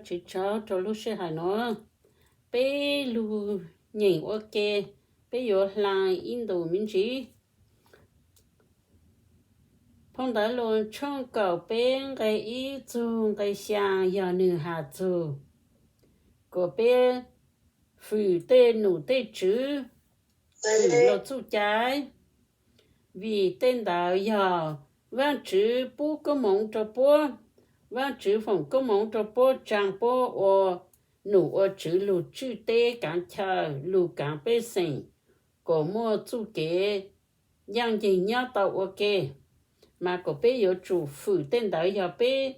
Tswv tsaug rau lub sij hawm no, peb lug nyeem ua ke, peb yuav hla ib ntus me ntsis. Phau Ntawv Lus tshooj kaum peb nqe ib txug nqe xyaa yog nwg has txug kom peb fwm tej num tej tswv, fwm luag txuj cai, vim tej ntawd yog Vaajtswv pub koob moov rau puab. Vaajtswv foom koob moov rau puab, tsaa puab ua num ua tswv lug tswj teb kaav chaw, lug kaav pej xeem kom muaj txuj kev ncaaj nceeg nyob tau ua ke. Mas kom peb yuav tsum fwm tej ntawd, yog peb,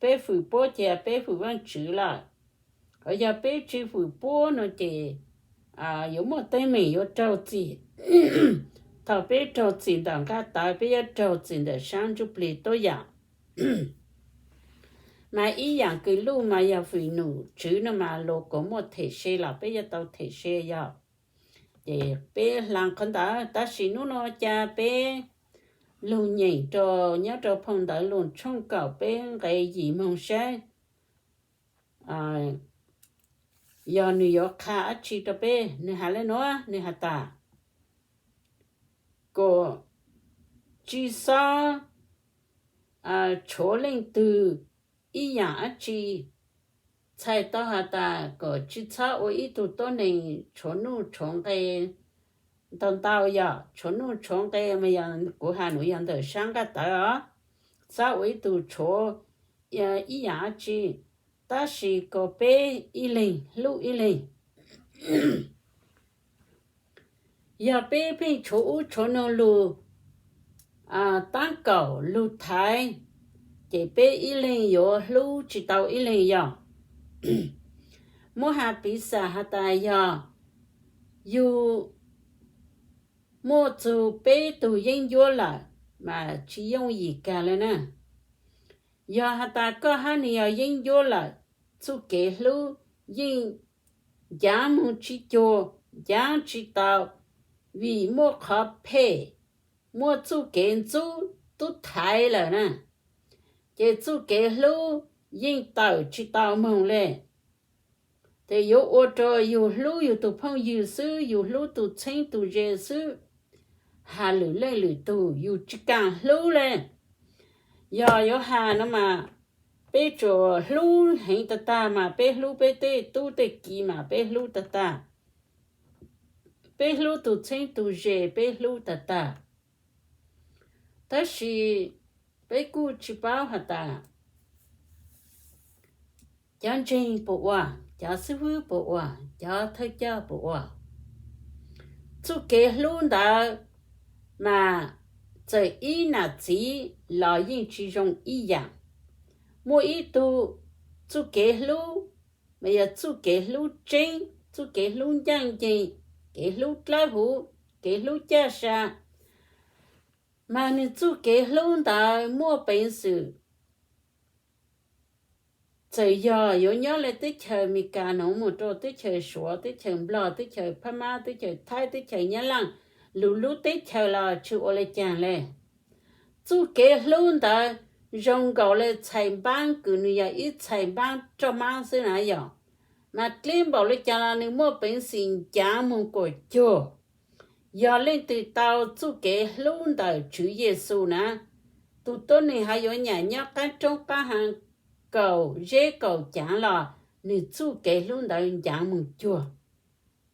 peb fwm puab ces peb fwm Vaajtswv lawm. Hos yog peb tsi fwm puab no ces yuav muaj teeb meem yuav raug txim. Thaum peb raug txim ntawm nqaj tawv, peb yuav raug txim ntawm saab ntsuj plig tuab yaam. Mas ib yaam kws luj mas yog fwm num tswv no mas luag kuas muaj them se los peb yuav tau them se yog. Ces peb hla qhov ntawd, tab sis nub no ca peb lug nyeem rau nyob rau Phau Ntawv Lus tshooj kaum peb nqe yim moog saib yog nwg yuav qha dab tsi rau peb. Nwg has le nuav, nwg has tas kom tsi xob tshuav leej twg ib yaam dab tsi, txhais tau has tas kom tsi txhob ua ib tug tuab neeg tshuav nuj tshuav nqe ntau ntau, yog tshuav nuj tshuav nqe mas yog kuv has nuav yog ntawm saab nqaj tawv os, txhob ua ib tug tshuav ib yaam dab tsi, tab sis kom peb ib leeg hlub ib leeg. Yog peb pheej tshuav ub tshuav nuav lug taab kaum lug thaiv, ces peb ib leeg yuav hlub tsi tau ib leeg. Yog muab has piv xam has tas yog yug muaj txug peb tug yeeb ncuab lawm mas tsi yooj yim kag le na. Yog has tas koj hab nwg yog yeeb ncuab lawm, txuj kev hlub yeej ncaav moog tsi cuag, ncaav tsi tau, vim muaj qhov phem, muaj txuj kev ntxub tub thaiv lawm na, ces txuj kev hlub yeej tawm tsi tau moog le. Ces yuav ua rua yug hlub yug tug phooj ywg xwb, yug hlub tug txheeb tug ze xwb, has lwm leej lwm tug yug tsi kaam hlub le. Yog yuav has no mas peb tsuas hlub heev tag tag mas peb hlub peb tej tub tej kiv mas peb hlub tag tag. Peb hlub tug txheeb tug ze peb hlub tag tag. Tab sis peb kuj tsi paub has tas cov ntseeg puas ua, cov xib fwb puas ua, cov thawj coj puas ua. Txuj kev hlub ntawd mas txawm ib nam txiv los yeej tsi zoo ib yaam. Muaj ib tug txuj kev hlub mas yog txuj kev hlub tseeb, txuj kev hlub ncaaj nceeg, kev hlub dlawb huv, kev hlub caj sa. Mas nwg txuj kev hlub ntawd muaj peev xwm, txawm yog yuav nyob le teb chaws Amelikas nuav mus rau teb chaws Suav, teb chaws Nplog, teb chaws Phab Mab, teb chaws Thaib, teb chaws Nyab Laaj, lug lub teb chaws los tsi ua le caag le. Txuj kev hlub ntawd zoo nkaus le txhais npaab kws nwg yog ib txhais npaab roj maab xwb na yog, mas dleb npaum le caag los nwg muaj peev xwm ncaav moog kuas cuag. Yog leej twg tau txuj kev hlub ntawm Tswv Yexus na, tug tuab neeg hov yuav nyam nyob qaab roob qaab haav kaum zeb kaum caav los nwg txuj kev hlub ntawd ncaav moog cuag.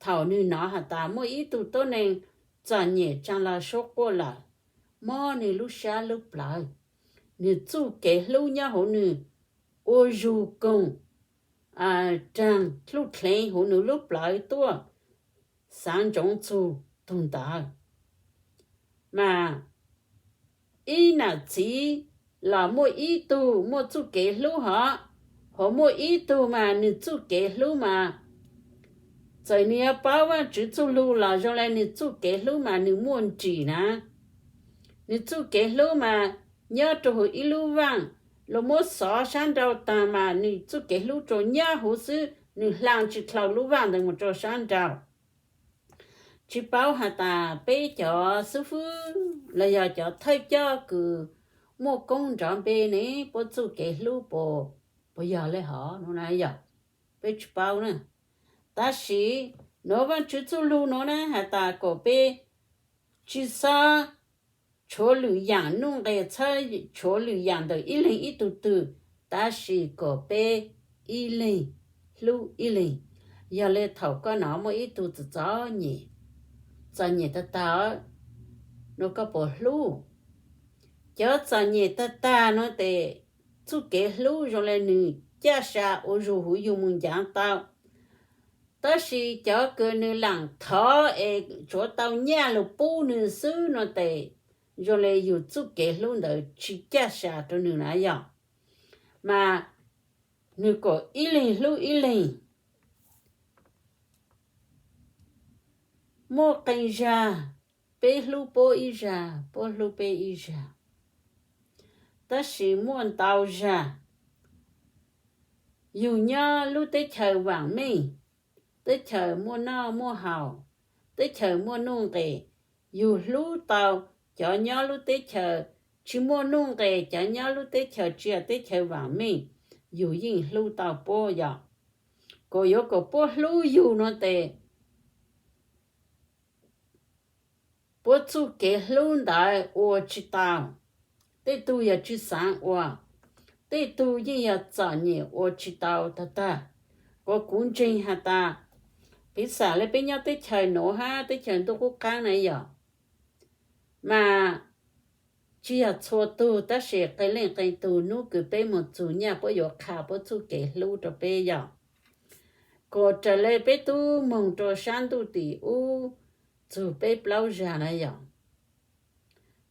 Thaum nwg nov has tas muaj ib tug tuab neeg txom nyem tsaa lug suab quaj lawm, mob nwg lub sab lub plawv, nwg txuj kev hlub nyob huv nwg ua zug koog raag dlub dleev huv nwg lub plawv tuaj, xaav ntsoov txug tug ntawd. Mas ib nam txiv los muaj ib tug muaj txuj kev hlub hov, hos muaj ib tug mas nwg txuj kev hlub mas txawm nwg yuav paub Vaajtswv txuj lug los zoo le nwg txuj kev hlub mas nwg muaj nrim na. Nwg txuj kev hlub mas nyob rua huv ib lub vaaj, luas muab xov sab nrau taag mas nwg txuj kev hlub tsuas nyob huv xwb, nwg hla tsi dlhau lub vaaj ntawd mus rua sab nrau. Tsi paub has tas peb cov xib fwb los yog cov thawj coj kws muaj koob nrov npe ne, puab txuj kev hlub puas Puas yog li hov no na yog? Peb tsis paub na. Tab sis nuav Vaajtswv txuj lug nuav na has tas kom peb tsis xob tshuav lwm yaam nuj nqes, txhob tshuav lwm yaam ntawm ib leeg ib tug twg, tab sis kom peb ib leeg hlub ib leeg. Yog le thaum koj nov muaj ib tug txom txom nyem, txom nyem tag tag, nua koj puas hlub? Cov txom nyem tag tag nuav tes txuj kev hlub zoo le nwg caj sa ua zug huv yug moog ncav tau. Tab sis cov kws nwg laam thov es tsuav tau nyaj lug pub nwg xwb nuav tes zoo le yug txuj kev hlub ntawd tsis caj sa rua nwg na yog. Mas nwg kom ib leeg hlub ib leeg. Muaj qee zag peb hlub puab ib zag, puab hlub peb ib zag. Tab sis muaj ntau zag yug nyob lub teb chaws vaam meej, teb chaws muaj noj muaj haus, teb chaws muaj nuj nqes, yug hlub tau cov nyob lub teb chaws tsis muaj nuj nqes, cov nyob lub teb chaws tsis yog teb chaws vaam meej, yug yeej hlub tau puab yog. Kom yuav kom puab hlub yug nuav tes puab txuj kev hlub ntawd ua tsis tau. Tej tug yog tsis xaav ua, tej tug yeej yog txom nyem ua tsis tau tag tag. Kuas kuv ntseeg has tas, piv xam le peb nyob teb chaws nuav hab teb chaws ntuj qub qaab na yog, mas tsis yog txhua tug tab sis qee leej qee tug nub kws peb moog txug nyaj puab yuav qha puab txuj kev hlub rua peb yog. Kuas raws le peb tub moog rua sab ntuj tim ub txug peb plaub zag na yog.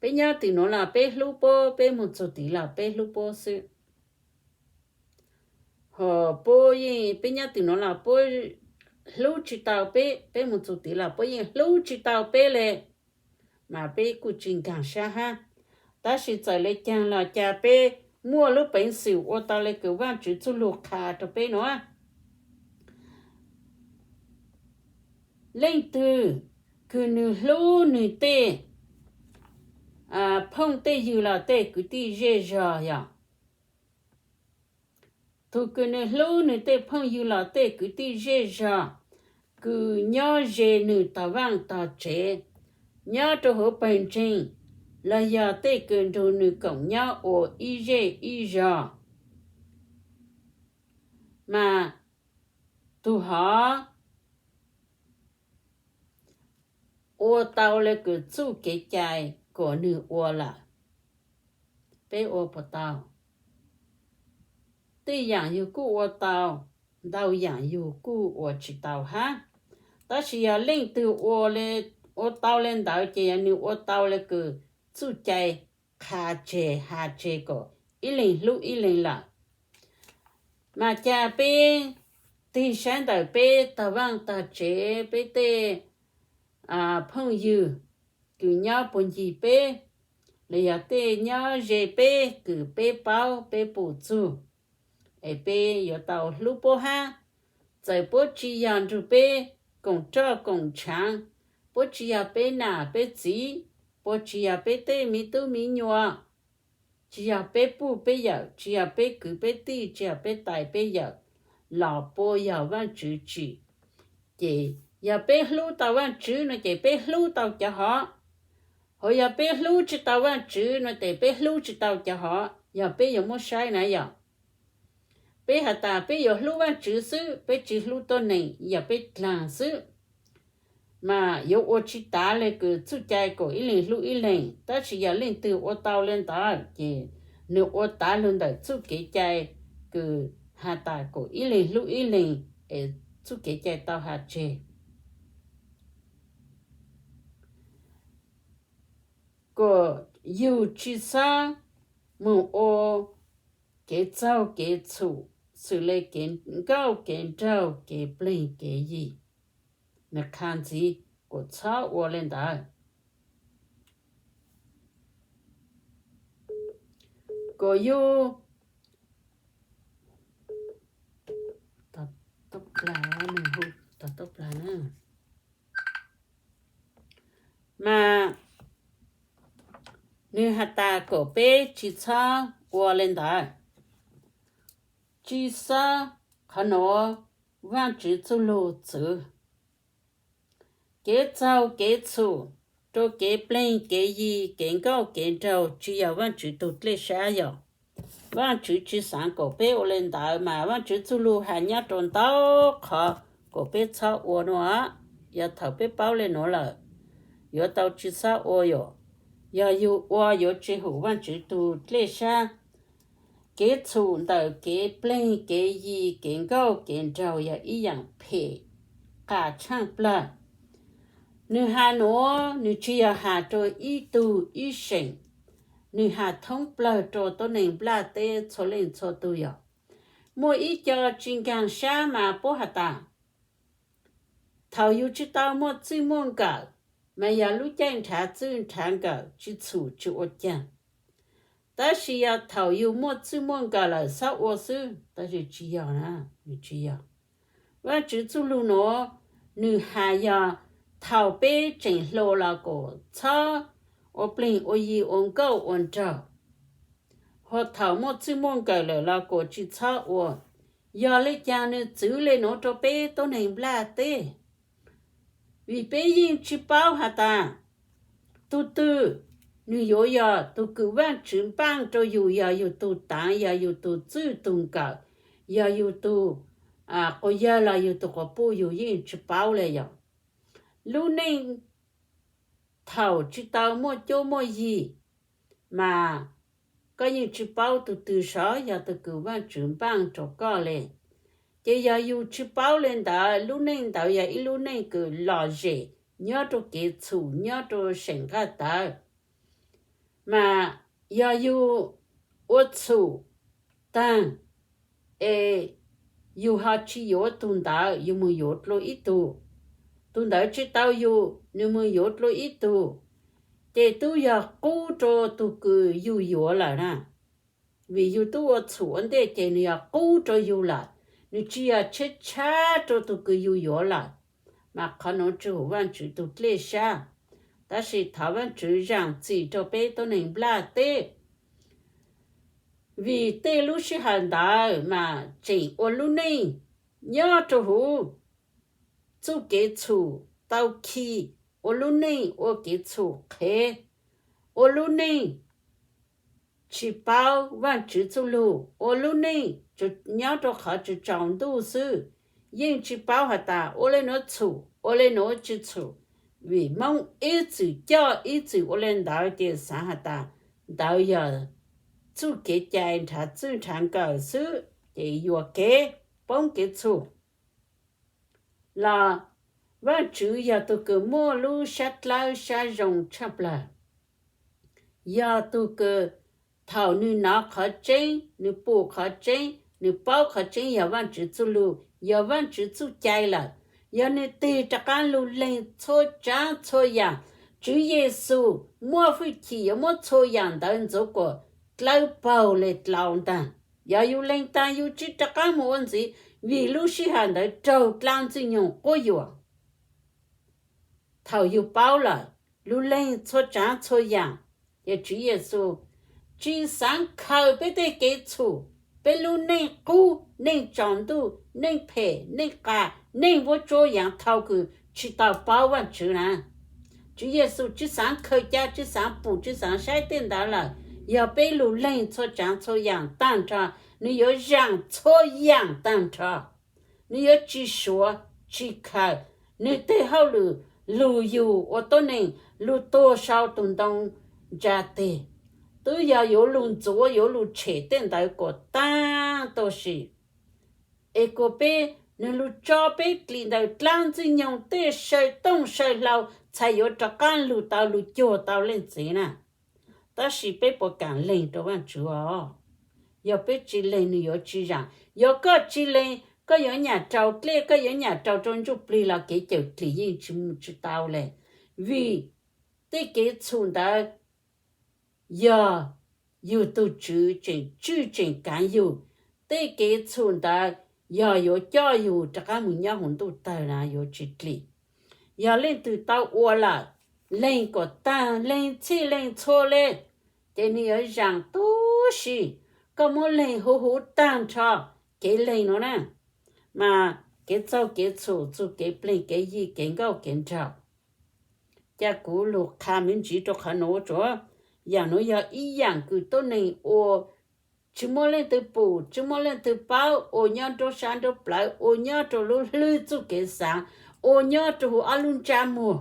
Peb nyob tim nuav los peb hlub puab, peb moog txug tid los peb hlub puab xwb. Ho puab yeej, peb nyob tim nuav los puab hlub tsis tau peb, peb moog txug tid los puab yeej hlub tsis tau peb le. Mas peb kuj tsis nkaag sab hab. Tab sis txawm le caag los cas peb muaj lub peev xwm ua tau le kws Vaajtswv txuj lug qha rua peb nuav. Leej twg kws nwg hlub nwg tej phooj tej ywg los tej kwv tij zej zog yog, tug kws nwg hlub nwg tej phooj ywg los tej kwv tij zej zog kws nyob ze nwg tog vaaj tog tsev, nyob rua huv pawg ntseeg, los yog tej kws nrug nwg koom nyob ua ib zej ib zog, mas tug hov ua tau le kws txuj kev cai kom nwg ua lawm, peb ua puas tau? Tej yaam yug kuj ua tau, ntau yaam yug kuj ua tsis tau hab. Tab sis yog leej twg ua tau le ntawd ces yog nwg ua tau le kws txuj cai qha tseg has tseg kom ib leeg hlub ib leeg lawm. Mas cas peb tig saib ntawm peb tog vaaj tog tsev, peb tej phooj ywg kws nyob puag ncig peb, los yog tej nyob ze peb kws peb paub peb pum txug, es peb yuav tau hlub puab hab. Txawm puab tsis yog nrug peb koom roj koom tshaav, puab tsis yog peb nam peb txiv, puab tsis yog peb tej miv tub miv nyuam, tsis yog peb puj peb yawm, tsis yog peb kwv peb tij, tsis yog peb tais peb yawm, los puab yog Vaajtswv tsim. Ces yog peb hlub tau Vaajtswv no ces peb hlub tau cov hov. Hos yog peb hlub tsis tau Vaajtswv no ces peb hlub tsis tau cov hov. Yog peb yuav muab saib na yog, peb has tas peb yuav hlub Vaajtswv xwb, peb tsis hlub tuab neeg, yog peb dlaag xwb, mas yuav ua tsis tav le kws txuj cai kom ib leeg hlub ib leeg. Tab sis yog leej twg ua tau le ntawd ces nwg ua tav lug ntawm txuj kev cai kws has tas kom ib leeg hlub ib leeg, es txuj kev cai tau has tseg kom yug tsis xob moog ua kev txaug kev txhum xws le kev nkauj kev nraug kev pleg kev yig. Nwg qha ntxiv kom txhob ua le ntawd. Kom yug, mas nwg has tas kom peb tsis txhob ua le ntawd. tsi xab qhov nuav Vaajtswv txuj lug txwv. Kev txaug kev txhum rua kev pleeg kev yi, kev nkauj kev nraug tsi yog Vaajtswv tug dlej sab yog. Vaajtswv tsi xaav kuas peb ua le ntawd mas Vaajtswv txuj lug has nyob rua ntau qhov kuas peb txhob ua nua, yog thaum peb paub le nuav lawm yuav tau tsi xob ua yom. Yog yug ua yuav tsi hum Vaajtswv tug dlej sab. Kev txhum ntawm kev pleeg kev yi, kev nkauj kev nraug yog ib yaam phem qas tshaaj plawg. Nwg has nuav nwg tsi yog has rua ib tug ib seem, nwg has thoob plawg rua tuab neeg nplaj teb txhua leej txhua tug yog. Muaj ib co tsi nkaag sab mas puab has tas, thaum yug tsi tau muaj txwj muaj nkawm mas yog lub caij nrhav txwj nrhav nkawm tsi txhum tsi ua caag. Tab sis yog thaum yug muaj txwj muaj nkawm lawm xob ua xwb, tab sis tsi yog na, tsi yog. Vaajtswv txuj lug nuav nwg has yog thaum peb tseem hluas los kuas txhob ua pleeg ua yi ua nkauj ua nraug. Ho thaum muaj txwj muaj nkawm lawm los kuas tsi txhob ua. Yog le caag nwg txwv le nuav rua peb tuab neeg nplaj teb? Vim peb yeej tsi paub has tas tug twg nwg yuav yog tug kws Vaajtswv npaaj rua yug, yog yug tug taav, yog yug tug txwj tug nkawm, yog yug tug quas yawg los yug tug quas puj, yug yeej tsi paub le yog. Lub neej thaum tsi tau muaj cuab muaj yig mas koj yeej tsi paub tug twg sov yog tug kws Vaajtswv npaaj rua koj le. Ces yog yug tsi paub le ntawd, lub neej ntawd yog ib lub neej kws lom zem nyob rua kev txhum nyob rua seem nqaj tawv. Mas yog yug ua txhum taag es yug ho tsi yuav tug ntawd, yug moog yuav dlua ib tug, tug ntawd tsi tau yug, nwg moog yuav dlua ib tug, ces tub yog qub rua tug kws yug yuav lawm na. Vim yug tub ua txhum ua ntej ces nwg yog qub rua yug lawm, nwg tsi yog tsheb tshab rua tug kws yug yuav lawm. Mas qhov nuav tsi hum Vaajtswv tug dlej sab. Tab sis thov Vaajtswv zaam txim rua peb tuab neeg nplaj teb. Vim tej lub sij hawm ntawd mas tseem ua lub neej nyob rua huv txuj kev txhum tau khi, ua lub neej ua kev txhum qhev, ua lub neej tsi paub Vaajtswv txuj lug, ua lub neej nyob rua qhov tsaus ntuj xwb, yeej tsi paub has tas ua le nuav txhum, ua le nuav tsi txhum. Vim Moob ib txwm coj ib txwm ua le ntawd ces xaav has tas ntawd yog txuj kev cai nrhav txwj nrhav nkawm xwb, ces yuam kev poob kev txhum. Los Vaajtswv yog tug kws muaj lub sab dlawb sab zoo tshaaj plawg. Yog tug kws thaum nwg nov qhov tseeb, nwg pum qhov tseeb, nwg paub qhov tseeb yog Vaajtswv txuj lug, yog Vaajtswv txuj cai lawm, yog nwg tig rov qaab lug leeg txhua tsaav txhua yaam, Tswv Yexus muaj fwj chim yuav muab txhua yaam ntawd ntxuav kuas dlawb paug le dlau ntaag. Yog yug leeg taag yug tsi rov qaab moog ua ntxiv, vim lub sij hawm ntawd raug dlaab ntxwg nyoog quab yuam. Thaum yug paub lawm, lug leeg txhua tsaav txhua yaam, ces Tswv Yexus tsi xaav khaws peb tej kev txhum, peb lub neej qub, neej tsaus ntuj, neej phem, neej qas, neej vuab tsuab yaav thaum kws tsi tau paub Vaajtswv na. Tswv Yexus tsi xaav khaws ca, tsi xaav pum, tsi xaav saib tej ntawd lawm. Yog peb lug leeg txhua tsaav txhua yaam taag nrho, nwg yuav zaam txhua yaam taag nrho. Nwg yuav tsi suav tsi khaws nwg tej hauj lwm lug yug ua tuab neeg, lug tuag sau tug ntoo ntsa teg, twb yog yuav lug ntxuav yuav lug tshem tej ntawd kuas taag tau sim. Es kuas peb, nwg lug tso peb dlim ntawm dlaab ntxwg nyoog tej saw tooj saw hlau, txhais yuav rov qaab lug tau lug cuag tau leej txiv na. Tab sis peb puas kaam leeg rua Vaajtswv os? Yog peb tsi leeg nwg yuav tsi zaam. Yog koj tsi leeg, koj yuav nyam raug dlej, koj yuav nyam raug rua ntsuj plig los kev cawm dlim yeej tsi tau le. Vim tej kev txhum ntawd yog yug tug Tswv tseem tswj tseem kaav yug. Tej kev txhum ntawd yog yuav coj yug rov qaab moog nyob huv ntuj tawg na, yuav tsi dlim. Yog leej twg tau ua lawm, leeg kuas taag, leeg txhij leeg txhua le, ces nwg yuav zaam tub si. Koj muab leeg huv huv taag nrho, kev leeg no na, mas kev txaug kev txhum, txug kev pleg kev yig, kev nkauj kev nraug. Ca kuv lug qha me ntsis rau qhov nuav tsuav yaam nuav yog ib yaam kws tuab neeg ua tsi muaj leej twg pum, tsi muaj leej twg paub, ua nyob nruab sab nruab plawv, ua nyob rau lub hlwb txuj kev xaav, ua nyob rau huv ob lub ntsab muag,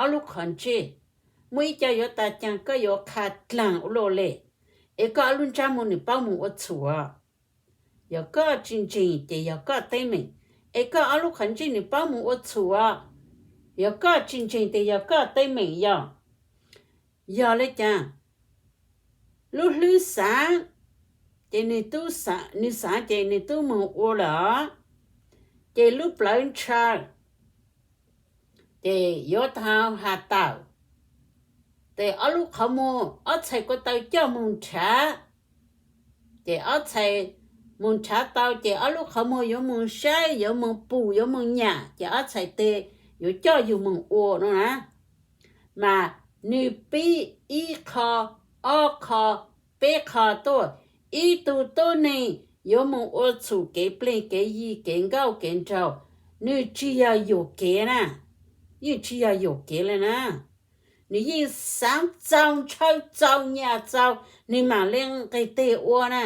ob lub qhov ntsej. Muaj ib co yuav tas caag koj yuav qha dlaag ua luaj le, es koj ob lub ntsab muag nwg paub moog ua txhum. Yog koj tsi ntseeg ces yog koj teeb meem, es koj ob lub qhov ntsej nwg paub moog ua txhum. Yog koj tsi ntseeg tes yog koj teeb meem yog. Yog le caag, lub hlwb xaav, ces nwg xaav ces nwg tub moog ua lawm, ces lub plawv ntshaw, ces yuav tau has tawm. Ces ob lub qhov muag, ob txhais ko taw coj moog nrhav, ces ob txhais moog nrhav tau ces ob lub qhov muag yuav moog saib, yuav moog pum, yuav moog nyam, ces ob txhais teg yuav coj yug moog ua no na. Mas nwg pib ib qho, ob qho, peb qho tuaj, ib tug tuab neeg yuav moog ua txhum kev pleg kev yig kev nkauj kev nraug, nwg tsi yog yuam kev na, yeej tsi yog yuam kev le na. Nwg yeej xaav txaus, ntshaw txaus, nyam txaus, nwg maam le nqeg teg ua na.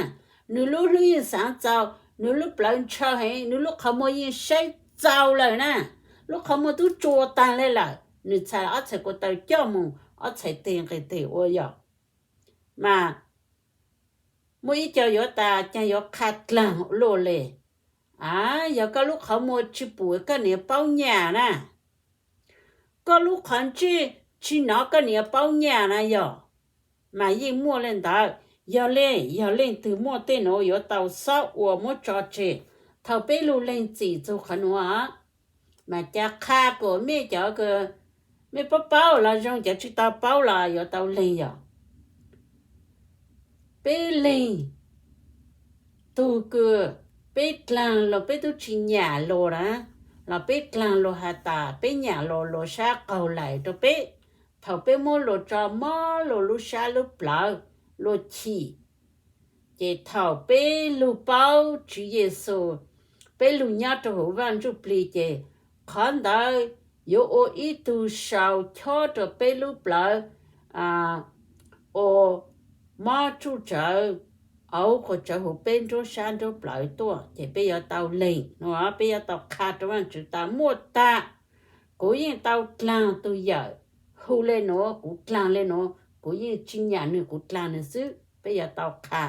Nwg lub hlwb yeej xaav txaus, nwg lub plawv ntshaw heev, nwg lub qhov muag yeej saib txaus lawm na. Lub qhov muag tub tsua taag le lawm, nwg txhais ob txhais ko taw coj moog, ob txhais teg nqeg teg ua yog. Mas muaj ib co yuav tas caag yuav qha dlaag ua luaj le. A, yog koj lub qhov muag tsi pum koj niam paub nyam na, koj lub qhov ntsej tsi nov koj niam paub nyam na yog. Mas yeej muaj le ntawd. Yog le, yog leej twg muaj tej nuav yuav tau xob ua muab tso tseg. Thaum peb lug leeg txim txug qhov nuav, mas ca qha kuas mej cov, mej paub paub los zoo, cov tsi tau paub los yuav tau leeg yog. Peb leeg tug kws peb dlaag los peb tub tsi nyam lug na, los peb dlaag lug has tas peb nyam lug, lug sab qaug lais rau peb. Thaum peb muab lug tso mob lug lub sab lub plawv, lug chim, ces thaum peb lug paub Tswv Yexus, peb lug nyob rau huv Vaaj Ntsuj Plig ces qhov ntawd yuav ua ib tug sau chob rau peb lub plawv, ua mob tsuj tsawv, auv quas tsawv huv peb nruab sab nruab plawv tuaj, ces peb yuav tau leeg no, peb yuav tau qha rau Vaajtswv tas muaj tag, kuv yeej tau dlaag tug yawm hu le nuav, kuv dlaag le nuav, kuv yeej tsi nyam nwg, kuv dlaag nwg xwb, peb yuav tau qha.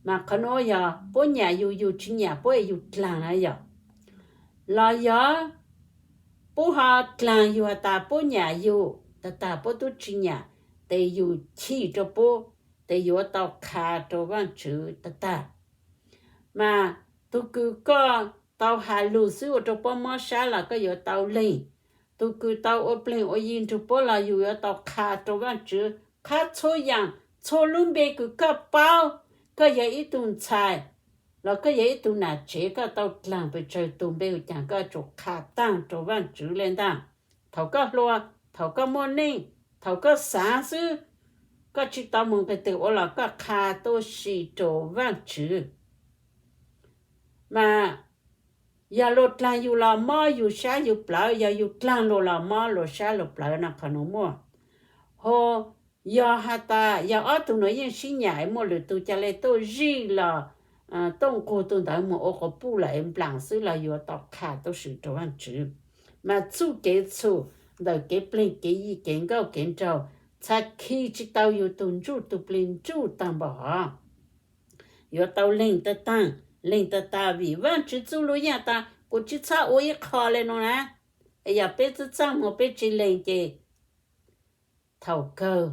Mas qhov nuav yog puab nyam yug, yug tsi nyam puab es yug dlaag na yog. Los yog puab ho dlaag yug has tas puab nyam yug, tag tag puab tub tsi nyam, tes yug chim rau puab, tes yuav tau qha rau Vaajtswv tag tag. Mas tug kws koj tau has lug xwb ua rau puab mob sab los koj yuav tau leeg. Tug kws tau ua pleg ua yi nrug puab los yug yuav tau qha rau Vaajtswv, qha txhua yaam, txhua lub npe kws koj paub. Koj yog ib tug ntxhais los koj yog ib tug nam tsev, koj tau dlaag pes tsawg tug npe ua caag koj tsum qha taag rau Vaajtswv le ntaag. Thaum koj hluas, thaum koj muaj neej, thaum koj xaav xwb, koj tsi tau moog nqis twg ua los koj qha tuab si rau Vaajtswv. Mas yog luag dlaag yug los mob yug sab yug plawv, yog yug dlaag luag los mob luag sab luag plawv no qhov nuav muaj. Ho yog has tas yog ob tug nuav yeej sib nyam, muaj lwm tug ca le tuaj zij los tuaj nqug tug ntawd moog ua quas puj lawm es nplaam xwb los yuav tau qha tuab si rau Vaajtswv. Mas txuj kev txhum ntawm kev pleg kev yig kev nkauj kev nraug txhad khi tsi tau yug tug ntsuj tug plig ntsuj taag npaum hov. Yuav tau leeg tag taag, leeg tag tag vim Vaajtswv txuj lug yeej tas kuas tsi txhob ua ib qho le nuav na. Es yog peb txwj txaaj muag peb tsi leeg ces thaum kawg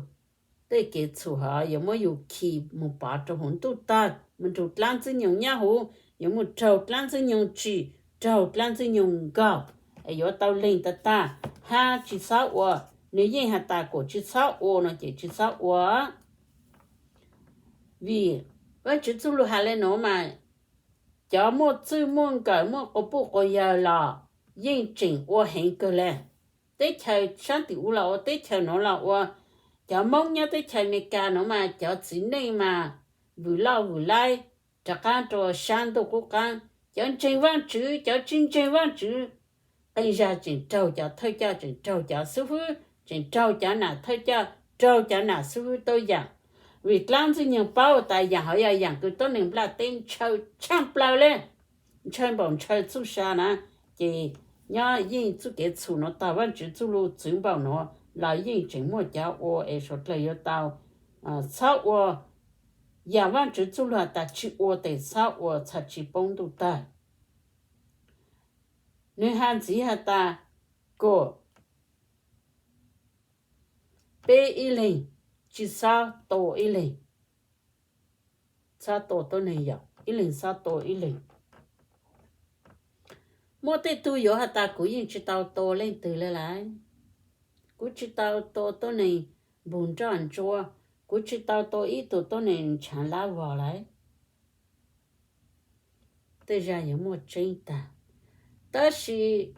tej kev txhum hov yuav muab yug khi moog pov rau huv ntuj tawg, moog nrug dlaab ntxwg nyoog nyob huv, yuav moog raug dlaab ntxwg nyoog tsim, raug dlaab ntxwg nyoog nkaug. Es yuav tau leeg tag tag, hab tsi txhob ua. Nwg yeej has tas kuas tsi txhob ua no ces tsi txhob ua. Vim Vaajtswv txuj lug has le nuav mas cov muaj txwj muaj nkawm muaj quas puj quas yawg los yeej tseem ua heev kawg le. Teb chaws saab tim u los ua, teb chaws nuav los ua. Cov Moob nyob teb chaws Amelikas nuav mas cov txiv neej mas vwm loj vwm laib, rov qab rau sab ntuj qub qab. Cov ntseeg Vaajtswv, cov tsi ntseeg Vaajtswv, qee zag tseem raug cov thawj coj, tseem raug cov xub fwb, tseem raug cov nam thawj coj, raug cov nam xub fwb tuab yaam. Vim dlaab Ntxwg Nyoog paub tas yaam hov yog yaam kws tuab neeg nplaj teb ntshaw tshaaj plawg le, ntshaw npaum ntshaw txuj sa na. Ces nyob yeej txuj kev txhum nuav tog Vaajtswv txuj lug txwv npaum nuav los yeej tseem muaj cov ua es suav dlawg yuav tau txhob ua. Yaam Vaajtswv txuj lug has tas tsi ua tes txhob ua, txhaj tsi poob ntuj tawg. Nwg has ntxiv has tas kom peb ib leeg tsi txhob tua ib leeg, txhob tua tuab neeg, yog ib leeg txhob tua ib leeg. Muaj tej tug yuav has tas kuv yeej tsi tau tua leej twg le lawm, kuv tsi tau tua tuab neeg npug nroj ntsuab, kuv tsi tau tua ib tug tuab neeg ntshaav lab vog lawm. Tej zag yuav muaj tseeb tag, tab sis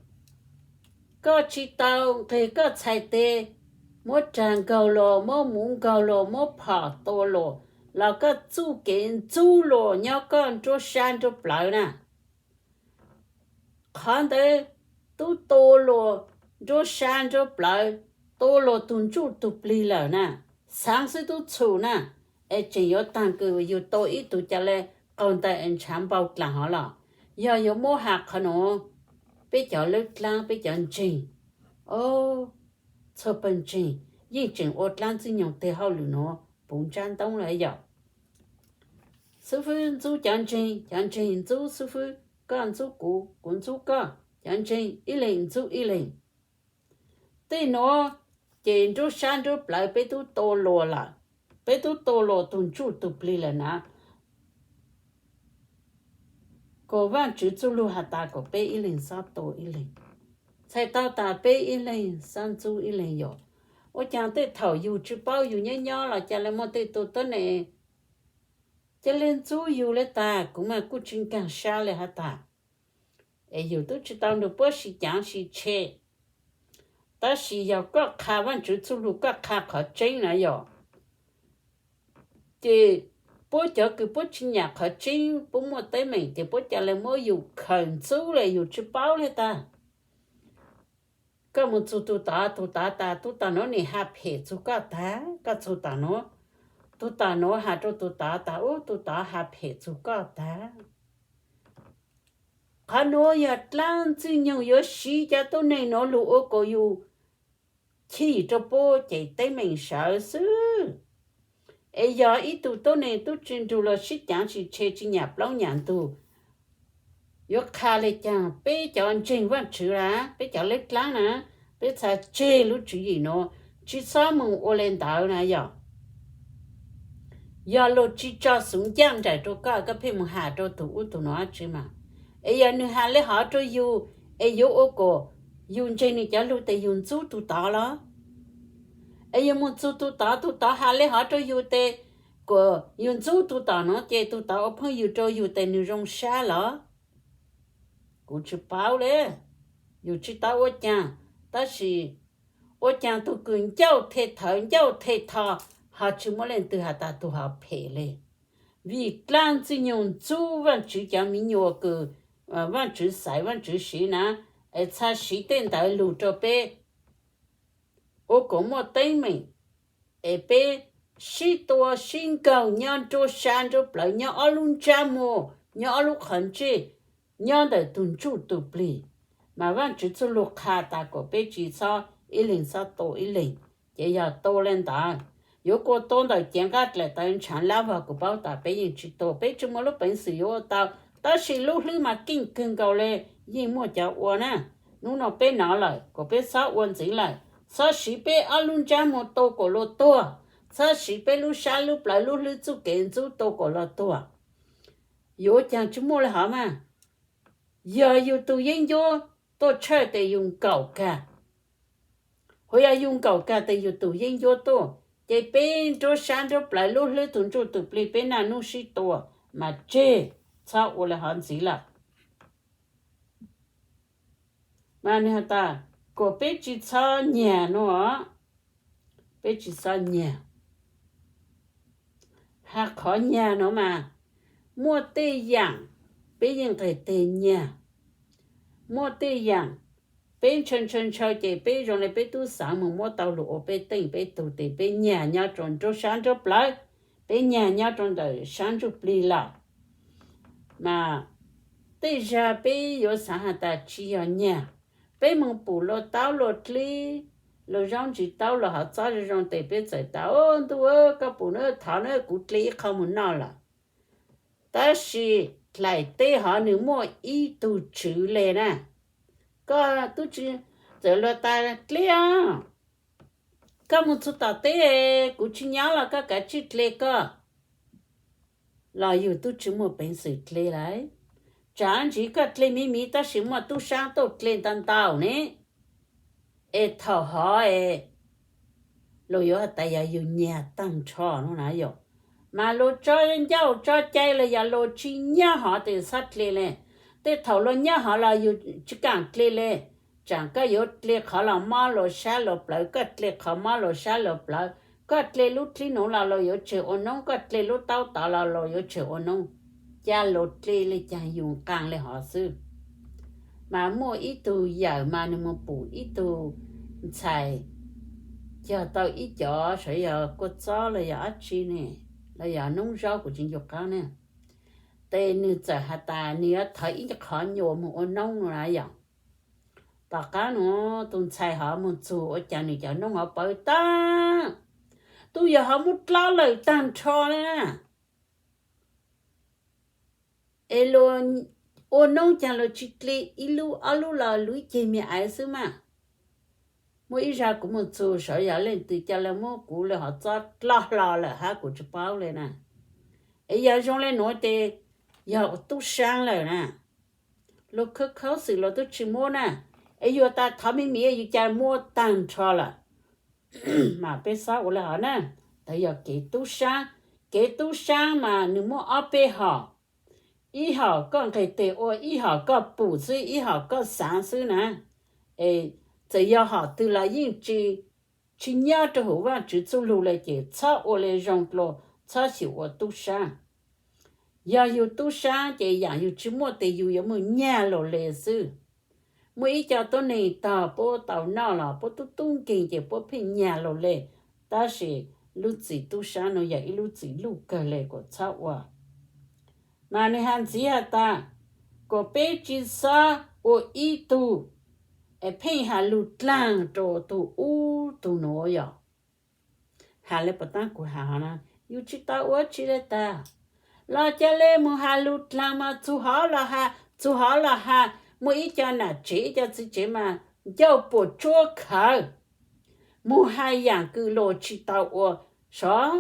koj tsi tau nqeg koj txhais tes muab rag nkaug los, muab muv nkaug los, muab phom tua los, los koj txuj kev ntxub los nyob koj nruab sab nruab plawv na. Qhov ntawd tub tua luas nruab sab nruab plawv, tua luas tug ntsuj tug plig lawm na, xaav xwb tub txhum na, es tseem yuav taag kws yug tua ib tug ca le qaug ntawm es ntshaav npau dlaag hov los. Yog yuav muab has qhov nuav, peb cov lawb dlaab peb cov ntseeg, o, txhua pawg ntseeg yeej tseem ua dlaab Ntxwg Nyoog teg hauj lwm nuav puv ntsab ntoob lawm yom. Xub fwb ntxub cov ntseeg, cov ntseeg ntxub xub fwb, koj ntxub kuv, kuv ntxub koj, cov ntseeg ib leeg ntxub ib leeg. Tej nuav ces nruab sab nruab plawv peb tub tua luas lawm, peb tub tua luas tug ntsuj tug plig lawm na. Kuas Vaajtswv txuj lug has tas kuas peb ib leeg xob tua ib leeg, txhais tau tas peb ib leeg xob ntxub ib leeg yom. Ua caag tej thaum yug tsi paub yug nyob nyob los ca le muaj tej tug tuab neeg ca le ntxub yug le tas, kuv mas kuj tsi nkaag sab le has tas, es yug tub tsi tau nrug puab sib caav sib tshe. Tab sis yog koj qha Vaajtswv txuj lug, koj qha qhov tseeb na yom, ces puab cov kws puab tsi nyam qhov tseeb, puab muaj teeb meem ces puab ca le muab yug khaws ntxub le yug tsi paub le tas. Koj mus txug tug tod, tug tod tas, tug tod nuav nim has phem txug koj tag, koj txug tod nuav, tug tod nuav has rua tug tod tas, ub, tug tod has phem txug koj tag. Qhov nuav yog dlaab Ntxwg Nyoog yuav siv cov tuab neeg nuav lug ua kuas yug chim rua puab ces teeb meem sawv xwb. Es yog ib tug tuab neeg tub tsi nrug luas sib caav sib tshe, tsi nyam plaub nyam ntug, yuav qha le caag? Peb cov ntseeg Vaajtswv la, peb cov lawb dlaab na, peb txhad tseg lub tswv yim nuav, tsi xob moog ua le ntawd na yom. Yog luag tsi tso xuv ncaaj nraim rua koj, koj pheej moog has rua tug ub tug nuav dab tsi mas? Es yog nwg has le hov rua yug, es yuav ua kuas yug ntseeg nwg cov lug tes yug ntxub tug tod los? Es yug moog txug tug tod, tug tod has le hov rua yug tes kuas yug ntxub tug tod nuav ces tug tod ua phooj ywg rua yug tes nwg zoo sab los? Kuv tsi paub le, yug tsi tau ua caag, tab sis ua caag tug kws ncauj the thawv ncauj the tho, ho tsi muaj leej twg has tas tug hov phem le. Vim dlaab Ntxwg Nyoog ntxub Vaajtswv cov miv nyuas kws Vaajtswv xaiv Vaajtswv siv na, es txhad siv tej ntawd lug rua peb ua kuas muaj teeb meem, es peb sib tua sib nkaug nyob nruab sab nruab plawv, nyob ob lub ntsab muag, nyob ob lub qhov ntsej, nyob ntawm tug ntsuj tug plig. Mas Vaajtswv txuj lug qha tas kuas peb tsi xob ib leeg xob tua ib leeg, ces yog tua le ntawd, yuav kua tua ntawm cev nqaj dlaim tawv ntshaav lab vog, kuv paub tas peb yeej tsi tua, peb tsi muaj lub peev xwm yuav ua tau. Tab sis lub hlwb mas keej kawg nkaus le, yeej muaj cov ua na. Nub nua peb nov lawm, kuas peb xob ua ntxiv lawm, xob siv peb ob lub ntsab muag tua kuas luag tuag, xob siv peb lub sab lub plawv lub hlwb txuj kev ntxub tua kuas luag tuag. Yuav ua caag tsi muaj le hov mas? Yog yug tug yeeb ncuab tuaj tshawj tes yug nkaum kag, hos yog yug nkaum kag tes yug tug yeeb ncuab tuaj, ces peb nruab sab nruab plawv lub hlwb tug ntsuj tug plig peb naj nub sib tua mas tseg, txhob ua le hov ntxiv lawm. Mas nwg has tas kuas peb tsi txhob nyag nua, peb tsi txhob nyag. Has qhov nyag nuav mas, muaj tej yaam peb yeej nqeg teg nyag. Muaj tej yaam peb ntshaw ntshaw ntshaw ces peb zoo le peb tub xaav moog muab tau lug ua peb teej peb tug tes peb nyag nyob rua nruab sab nruab plawv, peb nyag nyob rua ntawm sab ntsuj plig lawm. Mas tej zag peb yuav xaav has tas tsi yog nyag, peb moog pum luas taub luas dlib, luas zaub ntsis taub luas hov txob zoo zoo tes peb txawm tas, Au ntuj, koj pum na, thov na, kuv dle ib qho moog noj lawm. Tab sis dlaim teb hov nwg muaj ib tug tswv le na, koj tub tswv, txawm luas tas dlib, koj moog txug tom teb, kuv tsi nyob los koj kav tsij dle koj. Los yug tub tswv muaj peev xwm dle lawm. Tsaam ntsis koj dle miv miv tab sis muaj tub saab tuaj dle ntau ntau ne, es thaum hov es luas yuav has tas yog yug nyag taag nrho no na yom. Mas luas tso ncauj tso cai los yog luas tsi nyob hov tes txhob dle le. Tej thaum luas nyob hov los yug tsi kaam dle le. Tsaam koj yuav dle qhov los mob luas sab luas plawv, koj dle qhov mob luas sab luas plawv, koj dle lub dlib nuav los luas yuav tseg ua noob, koj dle lub taub tod los luas yuav tseg ua noob. Ca luas dle le caag yug nqaa le hov xwb. Mas muaj ib tug yawm mas nwg moog pum ib tug ntxhais cog tau ib cov sav yog kua txob los yog dab tsi ne, los yog noob zaub kuv tsi ncu qaab ne. Tes nwg txawm has tas nwg yuav thov ib qhov nyuas moog ua noob no na yom. Tom qaab nuav tus ntxhais hov moog txug ua caag nwg cov noob hov pawv taag, tub yawg hov muab dlob lawm taag nrho le na. Es luas ua noob caag luas tsi dle ib lub ob lub los lub ceg me aiv xwb mas. Muaj ib zag kuv moog txug sav yog leej twg ca le muab kuv le hov txob dlob hlo lawm hab kuv tsi paub le na. Es yog zoo le nuav tes yog tub saab lawm na. Luas khawb khaub xwm luas tub tsi muab na. Es yug tas thov me miv yug ca muab taag nrho lawm. Mas peb xob ua le hov na, tawd yog kev tub saab. Kev tub saab mas nwg muaj ob peb hom. Ib hom koj nqeg teg ua, ib hom koj pum xwb, ib hom koj xaav xwb na. Es txawm yog hom twg los yeej tsi, tsi nyob rua huv Vaajtswv txuj lug le ces txhob ua le zoo dlua, txhob xyum ua tub saab. Yog yug tub saab ces yaam yug tsi muaj tes yug yuav moog nyag luas le xwb. Muaj ib co tuab neeg tog puab tau noj los puab tub tub nkeeg ces puab pheej nyag luas le, tab sis lub txim tub saab nuav yog ib lub txim luj kawg le kuas txhob ua. Mas nwg has ntxiv has tas, kuas peb tsi xob ua ib tug es pheej has lug dlaag rua tug ub tug nuav yom. Has le puas taab kuv has hov na, yug tsi tau ua tsi le tag. Los ca le moog has lug dlaag mas txug hov los has, txug hov los has, muaj ib co nam tsev ib co txiv tsev mas ncauj puas tsuab khawv, moog has yaam kws luas tsi tau ua. Sov,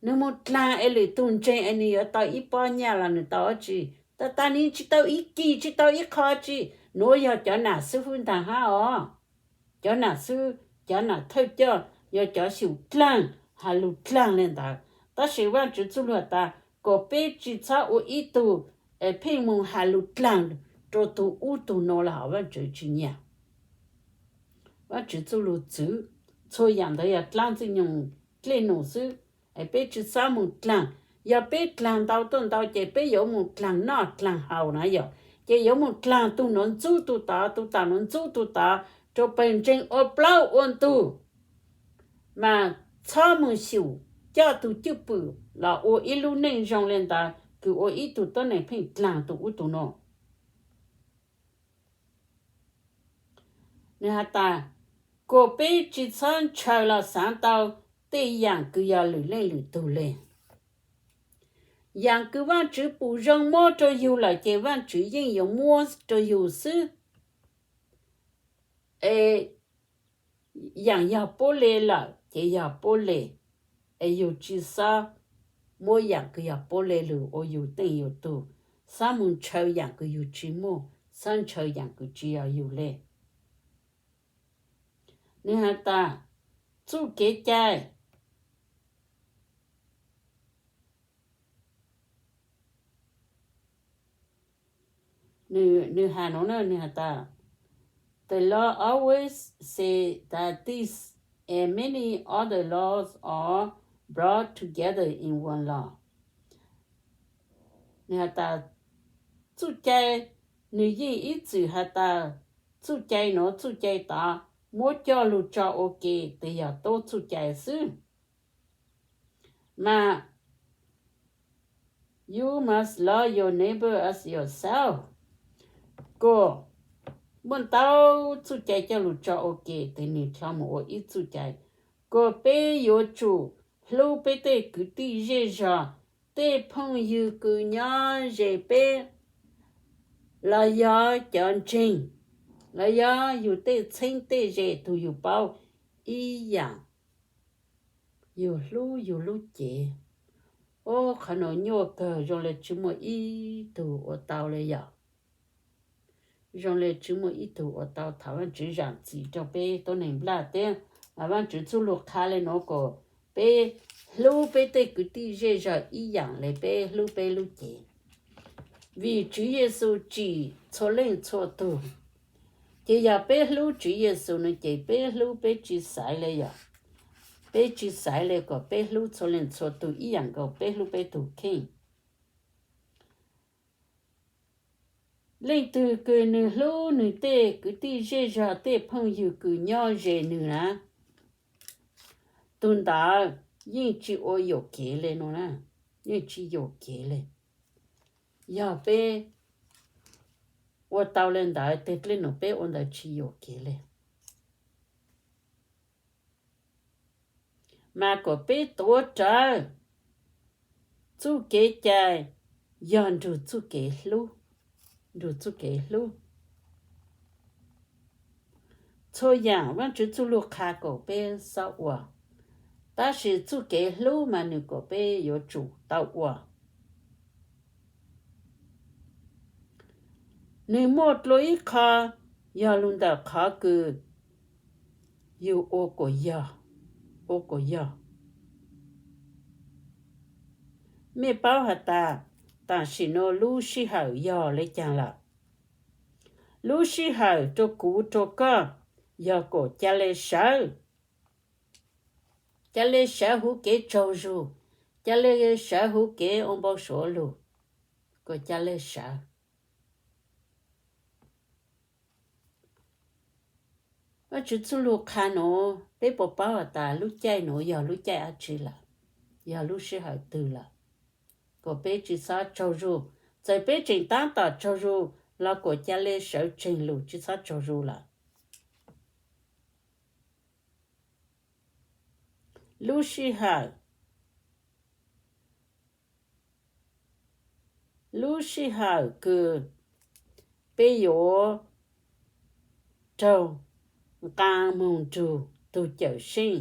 nwg moog dlaag es lwm tug ntseeg es nwg yuav tau ib pob nyaj los nwg tau dab tsi? Tag tag nwg tsi tau ib kis tsi tau ib qho tsi. Nuav yog cov nam xwb fwb ntaag hab os. Cov nam xwb, cov nam thawj coj yog cov xyum dlaag, has lug dlaag le ntawd. Tab sis Vaajtswv txuj lug has tas kuas peb tsi txhob ua ib tug es pheej moog has lug dlaag rua tug ub tug nuav los hov Vaajtswv tsi nyag. Vaajtswv txuj lug txwv, txhua yaam ntawd yog dlaab Ntxwg Nyoog dlej num xwb. Es peb tsi xob moog dlaag, yog peb dlaag ntau tuaj ntau ces peb yuav moog dlaag noj dlaag haus na yom. Ces yuav moog dlaag tug nuav ntxub tug tod, tug tod nuav ntxub tug tod, rua pawg ntseeg ua plaub ua ntug. Mas txhob moog xyum coj tug cwj pwm los ua ib lub neej zoo le ntawd kws ua ib tug tuab neeg pheej dlaag tug ub tug nuav. Nwg has tas, kuas peb tsi txhob ntshaw los xaav tau tej yaam kws yog lwm leej lwm tug le. Yaam kws Vaajtswv pum zoo muab rua yug lawm ces Vaajtswv yeej yuav muab rua yug xwb. Es yaam yog puab le lawm ces yog puab le, es yug tsi xob muab yaam kws yog puab le lug ua yug teej yug tug, xob moog ntshaw yaam kws yug tsi muaj, xob ntshaw yaam kws tsi yog yug le. Nwg has tas, txuj kev cai, nwg has nuav na, nwg has tas, the law always say that this and many other laws are brought together in one law. Nws has tas txuj cai, nws yeej ib txwm has tas txuj cai nuav txuj cai tod, muab coj lug tso ua ke tes yog tub txuj cai xwb. Mas you must love your neighbor as yourself. Kuas muaj ntau txuj cai coj lug tso ua ke tes nws dlhau mus ua ib txuj cai. Kuas peb yuav tsum hlub peb tej kwv tij zej zog, tej phooj ywg kws nyob ze peb, los yog cov ntseeg, los yog yug tej txheeb tej ze tug yug paub ib yaam, yug hlub yug lub cev. Ob qhov nuav nyuaj kawg, zoo le tsi muaj ib tug ua tau le yom. Zoo le tsi muaj ib tug ua tau thaum Vaajtswv zaam txim rua peb tuab neeg nplaj teb. Vaajtswv txuj lug qha le nuav kuas peb hlub peb tej kwv tij zej zog ib yaam le peb hlub peb lub cev. Vim Tswv Yexus tsim txhua leej txhua tug, ces yog peb hlub Tswv Yexus nuav ces peb hlub peb tsi xaiv le yom. Peb tsi xaiv le kuas peb hlub txhua leej txhua tug ib yaam nkaus peb hlub peb tug kheej. Leej twg kws nwg hlub nwg tej kwv tij zej zog tej phooj ywg kws nyob ze nwg na, tug ntawd yeej tsi ua yuam kev le nuav na, yeej tsi yuam kev le. Yog peb ua tau le ntawd tes dlej num peb ua ntawd tsi yuam kev le. Mas kuas peb tuav rawv txuj kev cai yog nrug txuj kev hlub, nrug txuj kev hlub. Txhua yaam Vaajtswv txuj lug qha kuas peb xob ua, tab sis txuj kev hlub mas nwg kuas peb yuav tsum tau ua. Nwg muaj dlua ib qho yog lug ntawm qhov kws yug ua kuas yog, ua kuas yog. Mej paub has tas, tam sim nuav lub sij hawm yog le caag lawm? Lub sij hawm rua kuv rua koj yog kuas ca le sawv, ca le sawv huv kev tsaug zug, ca le sawv huv kev ua npau suav lug, kuas ca le sawv. Vaajtswv txuj lug qha nuav peb puas paub has tas lub caij nuav yog lub caij dlaab tsi lawm, yog lub sij hawm twg lawm, kuas peb tsi xob tsaug zug. Txawm peb tseem taab tom tsaug zug los kuas ca le sawv tseeg lug tsi xob tsaug zug lawm. Lub sij hawm, lub sij hawm kws peb yuav raug nqaa moog nrug tug Cawmseej,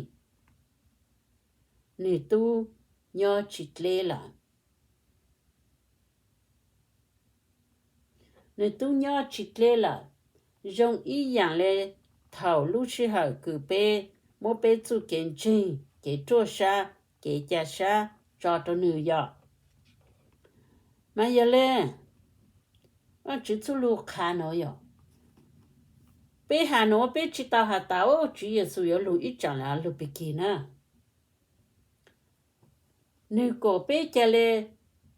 nwg tub nyob tsi dleb lawm. Nwg tub nyob tsi dleb lawm, zoo ib yaam le thaum lub sij hawm kws peb muab peb txuj kev ntseeg, kev ruaj sab, kev ca sab tso rua nwg yog. Mas yog le, Vaajtswv txuj lug qha nuav yog, peb has nuav peb tsi tau has tas Tswv Yexus yuav lug ib tsaam le lug pig kig na. Nwg kuas peb ca le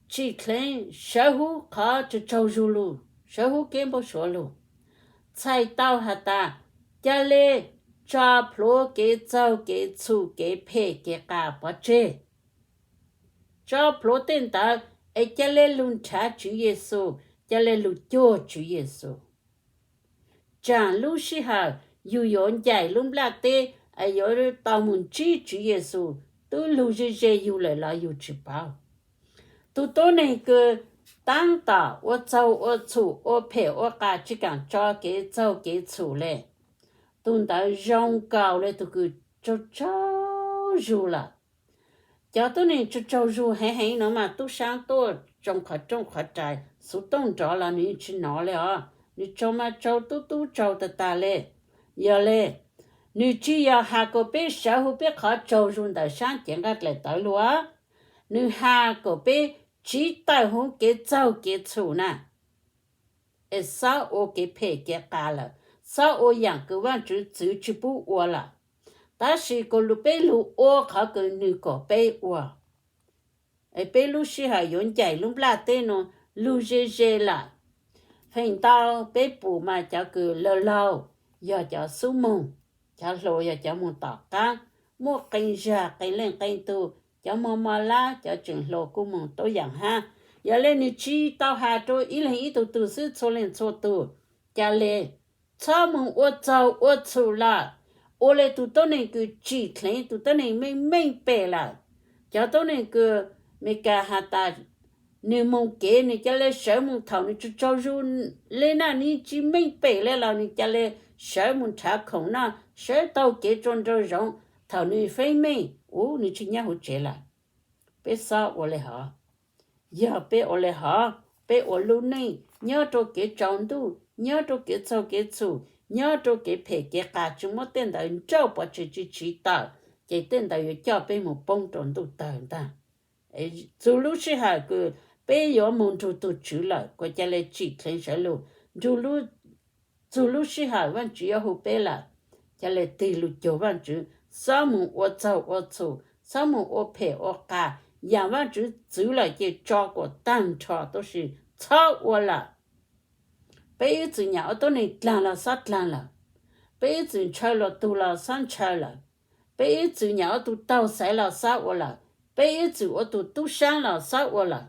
tsim dleev sawv huv qhov tsaug tsaug zug lug, sawv huv kev npau suav lug, txhais tau has tas ca le tso plhuav kev txaug kev txhum kev phem kev qas pov tseg. Tso plhuav tej ntawd es ca le lug nrhav Tswv Yexus, ca le lug cuag Tswv Yexus. Tsaam lub sij hawm yug yuav ncaim lub nplaj teb es yuav tau moog ntsib Tswv Yexus tub lug ze ze yug lawm los yug tsi paub. Tug tuab neeg kws taab tom ua txaug ua txhum ua phem ua qas tsi kaam tso kev txaug kev txhum le, tug ntawd zoo nkaus le tug kws tsaug tsaug zug lawm. Cov tuab neeg tsaug tsaug zug heev heev nuav mas tub saab tuaj tsoo qhov rooj qhov rais, xuv tooj nrov los nwg yeej tsi nov le os. Nwg tsaug mas tsaug tub tub tsaug tag tag le. Yog le, nwg tsi yog has kuas peb sawv huv peb qhov tsaug zug ntawm saab cev nqaj dlaim tawv lug, nwg has kuas peb tsiv tawm huv kev txaug kev txhum na, es xob ua kev phem kev qas lawm, xob ua yaam kws Vaajtswv txwv tsi pub ua lawm, tab sis kuas peb lug ua qhov kws nwg kuas peb ua. Es peb lub sij hawm yuav ncaim lub nplaj teb nuav lug ze ze lawm. Feem ntau peb pum mas cov kws laug laug yog cov xub moog, cov hluas yog cov moog tom qaab, muaj qee zag qee leej qee tug, cov mog mog lab, cov tseem hluas kuj moog tuab yaam hab. Yog le nwg tsi tau has rua ib leeg ib tug tug xwb, txhua leej txhua tug, ca le txhob moog ua txaug ua txhum lawm, ua le tug tuab neeg kws tsim dleev, tug tuab neeg meej meej pem lawm. Cov tuab neeg kws Amelikas has tas nwg moog kev nwg ca le sawv moog thaum nwg tsaug tsaug zug le na, nwg tsi meej pem le los nwg ca le sawv moog nrhav khoom noj, sawv taug kev tsua nraug zoov thaum nwg feeb meej, ua nwg tsi nyob huv tsev lawm. Peb xob ua le hov. Yog peb ua le hov, peb ua lub neej nyob rua kev tsaus ntuj, nyob rua kev txaug kev txhum, nyob rua kev phem kev qas, tsi muab tej ntawd nrauj pov tseg tsi tsiv tawm, ces tej ntawd yuav coj peb moog poob rua ntuj tawg ntag. Txug lub sij hawm kws peb yuav moog nrug tug Tswv lawm, kuas ca le tsim dleev sawv lug. Txug lub sij hawm Vaajtswv yuav hu peb lawm, ca le tig lug cuag Vaajtswv, xob moog ua txaug ua txhum, xob moog ua phem ua qas. Yaam Vaajtswv txwv lawm ces tso kuas taag nrho, tab sis txhob ua lawm. Peb ib txwm nyam ua tuab neeg dlaag los xob dlaag lawm, peb ib txwm ntshaw luas tug los xob ntshaw lawm, peb ib txwm nyam ua tug taug xaiv los xob ua lawm, peb ib txwm ua tug tub saab los xob ua lawm,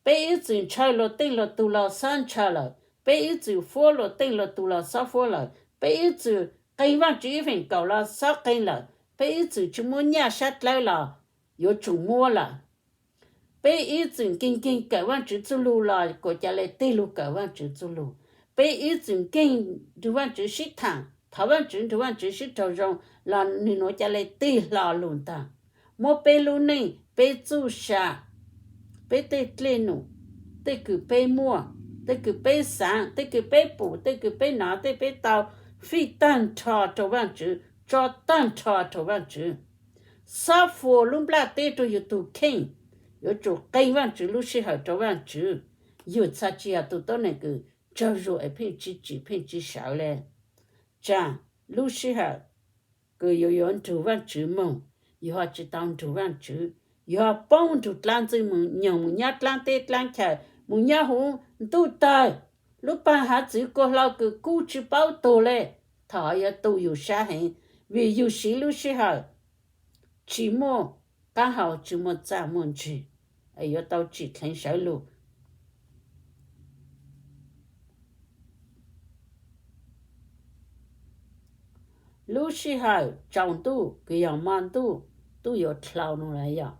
peb ib txwm ntshaw luas teej luas tug los xob ntshaw lawm, peb ib txwm fuab luas teej luas tug los xob fuab lawm, peb ib txwm qee Vaajtswv ib feem kaum los xob qee lawm, peb ib txwm tsi muab nyaj sab dlawb los yuav tsum muab lawm. Peb ib txwm nkeeg nkeeg kawm Vaajtswv txuj lug los kuas ca le tig lug kawm Vaajtswv txuj lug. Peb ib txwm nkeeg nrug Vaajtswv sib thaam, thov Vaajtswv nrug Vaajtswv sib raug zoo los nwg nuav ca le tig hlo lug ntag. Muab peb lub neej, peb txuj sa, peb tej dlej num, tej kws peb muaj, tej kws peb xaav, tej kws peb pum, tej kws peb nov, tej peb tau, fij taag nrho rua Vaajtswv, tso taag nrho rua Vaajtswv. Xob fuas lub nplaj teb rua yug tug kheej, yuav tsum qee Vaajtswv lub sij hawm rua Vaajtswv. Yug txhaj tsi yog tug tuab neeg kws tsaug zug es pheej tsi tsim pheej tsi sawv le. Tsaam lub sij hawm kws yuav yuav nrug Vaajtswv moog, yug ho tsi tau nrug Vaajtswv, yug ho poob nrug dlaab ntxwg moog nyoog moog nyob dlaab teb dlaab chaw, moog nyob huv ntuj tawg, lub paag hav txwv kuas hlo kws kub tsi paub tug le. Thaum yuav tu yug sab heev, vim yug siv lub sij hawm tsi muaj qaab hau tsi muaj txaj muaj ntsig, yuav tau tsim dleev sawv lug. Lub sij hawm tsaus ntuj kws yog mo ntuj tub yuav dlau no las yog,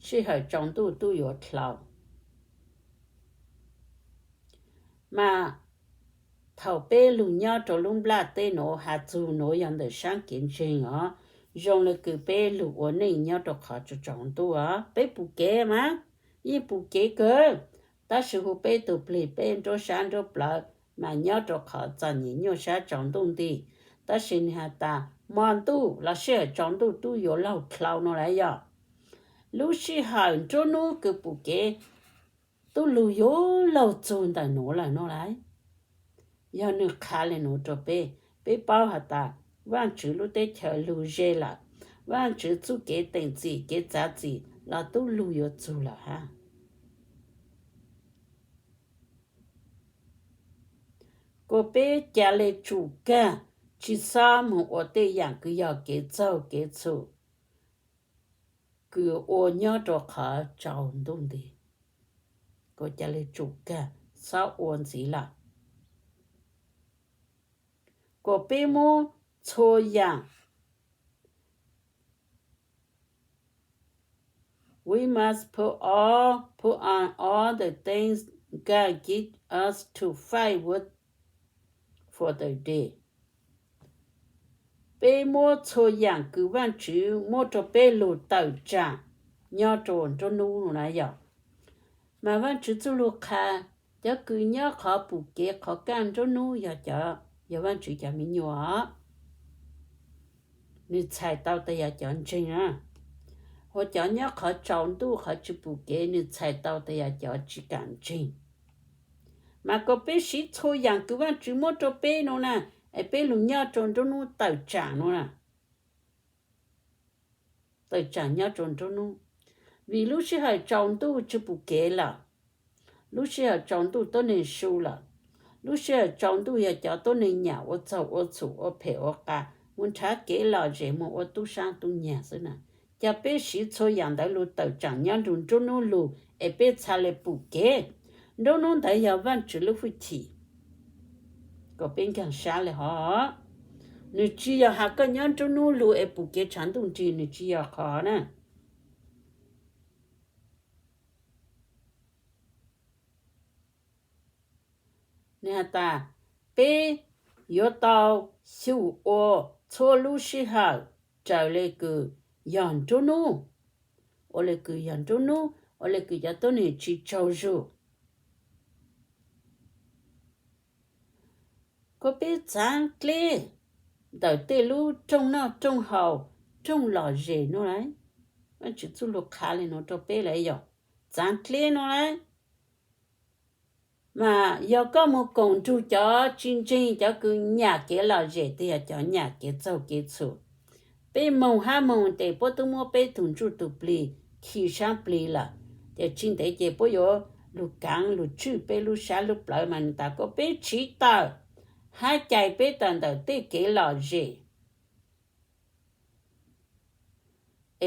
sij hawm tsaus ntuj tub yuav dlau. Mas thaum peb lug nyob rua lub nplaj teb nuav, has txug nuav yog ntawm saab kev ntseeg os, zoo le kws peb lug ua neej nyob rua qhov tsaus ntuj os. Peb pum kev mas, yeej pum kev kawg, tab sis hu peb tug plig peb nruab sab nruab plawv mas nyob rua qhov txom nyem nyuaj sab tsaus ntuj nti. Tab sis nwg has tas mo ntuj los sij hawm tsaus ntuj tub yuav laug dlau no las yog, lub sij hawm nruab nub kws pum kev tub lug yuav laug txug ntawm nuav lawm no las. Yog nwg qha le nuav rua peb, peb paub has tas Vaajtswv lub teb chaws lug ze lawm, Vaajtswv txuj kev teem txim kev txav txim los tub lug yuav txug lawm hab. Kuas peb ca le tsum kag, tsi xob moog ua tej yaam kws yog kev txaug kev txhum kws ua nyob rua qhov tsaus ntuj nti. Kuas ca le tsum kag, xob ua ntxiv lawm. Kuas peb muab txhua yaam, we must put all, put on all the things God give us to fight with for the day. Peb muab txhua yaam kws Vaajtswv muab rua peb lug tawm tsaam nyob rua nruab nub no las yog. Mas Vaajtswv txuj lug qha, cov kws nyob qhov pum kev qhov kaj nruab nub yog cov, yog Vaajtswv cov me nyuam os. Nwg txhais tau tas yog cov ntseeg na. Ua cov nyob qhov tsaus ntuj qhov tsi pum kev nwg txhais tau tas yog cov tsi kaam ntseeg. Mas kuas peb siv txhua yaam kws Vaajtswv muab rua peb no na, es peb lug nyob rua nruab nub tawm tsaam no na. Tawm tsaam nyob rua nruab nub. Vim lub sij hawm tsaus ntuj tsis pom kev lawm, lub sij hawm tsaus ntuj tuab neeg su lawm, lub sij hawm tsaus ntuj yog cov tuab neeg nyam ua txaug ua txhum ua phem ua qa mus nrhav kev lom zem mus ua tub sab tub nyag xwb na. Cas peb siv txhua yam ntawd lug tawm tseem nyob nrug nruab hnub lug es peb txha le pom kev? Nruab hnub ntawd yog Vaajtswv lub hwj chim, kom peb nkaag sab le hov. Nws tsis yog has koj nyob nruab hnub lug es pom kev tshav ntuj nrig, nws tsis yog qhov na. Nws has tas peb yuav tau xyum ua txhua lub sij hawm raws le kws yog nruab hnub, ua le kws yog nruab hnub, ua le kws cov tuab neeg tsis tsaug zug. Kuas peb txaav dleb ntawm tej lub rooj noj rooj haus, rooj lom zem nuav lawm. Vaajtswv txuj lug qha le nuav rua peb lawm yog txaav dleb nuav lawm. Mas yog koj moog koom nrug cov tsis ntseeg, cov kws nyam kev lom zem, twb yog cov nyam kev txaug kev txhum, peb moog hab moog tes puab tub muab peb tug ntsuj tug plig khi saab plig lawm. Ces tsis ntev ces puab yuav lug kaav lug tswj peb lub sab lub plawv mas nws tas kuas peb tsiv tawm hab cais peb tawm ntawm tej kev lom zem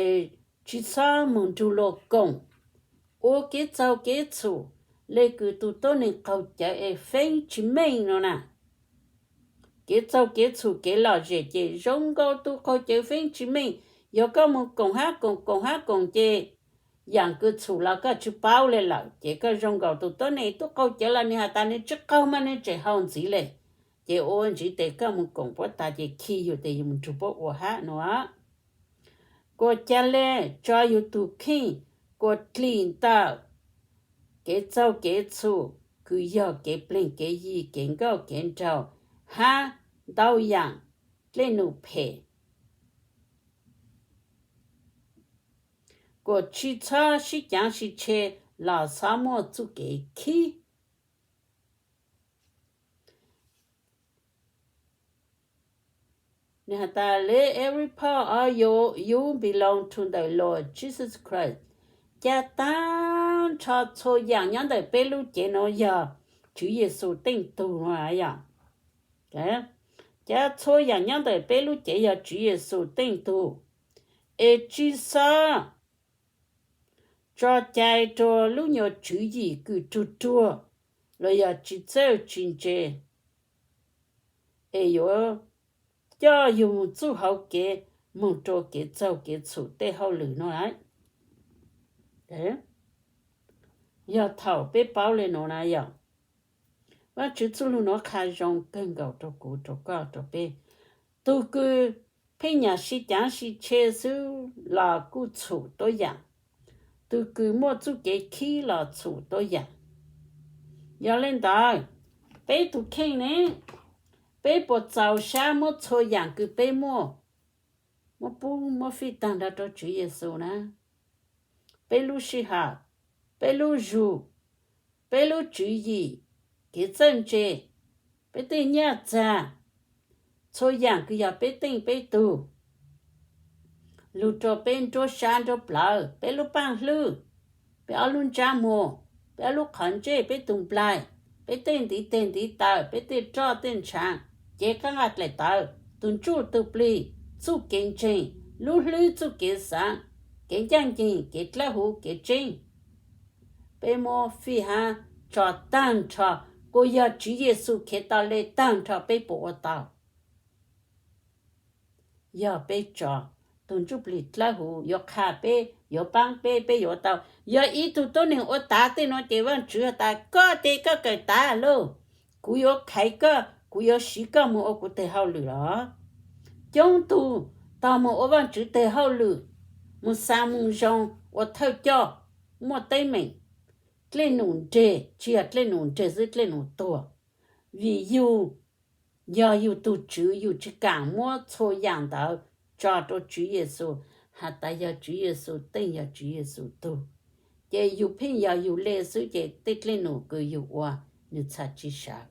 es tsis txhob moog nrug luas koom ua kev txaug kev txhum le kws tug tuab neeg qaug cawv es feeb tsis meej no na. Kev txaug kev txhum kev lom zem ces zoo nkaus tug qaug cawv feeb tsis meej. Yog koj moog koom hab koom koom hab koom ces yaam kws txhum los koj tsis paub le lawm ces koj zoo nkaus tug tuab neeg tub qaug cawv los nwg has tas nwg tsis qaug mas nwg tseem haus ntxiv le. Ces ua ntsis tes koj moog koom puab tag ces khi yug tes yug moog nrug puab ua hab no. Kuas ca le tso yug tug kheej kuas dlim ntawm kev txaug kev txhum kws yog kev pleeg kev yig kev nkauj kev nraug hab ntau yaam dlej num phem. Kuas tsis txhob sib caav sib tshe los txhob muaj txuj kev khib. Nws has tas let every part of you, you belong to the Lord Jesus Christ. Ca taag nrho txhua yaam nyob ntawm peb lub cev nuav yog Tswv Yexus teej tug no yog. Ca txhua yaam nyob ntawm peb lub cev yog Tswv Yexus teej tug, es tsis xob tso cai rua lub nyuas tswv yim kws ruag ruag los yog tsis txawj tsis ntse, es yuav coj yug moog txuj hauv kev moog rua kev txaug kev txhum tej hauj lwm no lawm. Yog thaum peb paub le nuav na yog, Vaajtswv txuj lug nuav qha zoo kawg nkaus rua kuv rua koj rua peb. Tug kws pheej nyam sib caav sib tshe xwb los kuj txhum tuab yaam, tug kws muaj txuj kev khib los txhum tuab yaam. Yog le ntawd, peb tug kheej ne, peb puas txaus sab muab txhua yaam kws peb muaj, muab pub muab fij taag nrho rua Tswv Yexus na? Peb lub sij hawm, peb lub zug, peb lub tswv yim, kev txawj ntse, peb tej nyaj txag, txhua yaam kws yog peb teej peb tug, lug rua peb nruab sab nruab plawv, peb lub paaj hlwb, peb ob lub ntsab muag, peb ob lub qhov ntsej, peb tug nplaig, peb tej ntiv teg ntiv taw, peb tej roj tej ntshaav, cev qab nqaj dlaim tawv, tug ntsuj tug plig, txuj kev ntseeg, lub hlwb txuj kev xaav, kev ncaaj nceeg, kev dlawb huv, kev tseeb, peb muab fij hab tso taag nrho, kuas yog Tswv Yexus khev tau le taag nrho peb puas ua tau? Yog peb tso, tug ntsuj plig dlawb huv yuav qha peb, yuav paab peb, peb yuav tau. Yog ib tug tuab neeg ua tav tej nuav ces Vaajtswv has tas koj ces koj kawm tav lauj, kuv yuav qhaiv koj, kuv yuav siv koj moog ua kuv teg hauj lwm los. Coob tug tog moog ua Vaajtswv teg hauj lwm, moog xaa moog zoo, ua thawj coj, muaj teeb meem, dlej num nreg, tsis yog dlej num nreg xwb, dlej num tuag. Vim yug, yog yug tug tswv yug tsis kaam muab txhua yaam ntawd tso rua Tswv Yexus, has tas yog Tswv Yexus teej, yog Tswv Yexus tug, ces yug pheej yog yug le xwb ces tej dlej num kws yug ua nwg txhaj tsis sawv.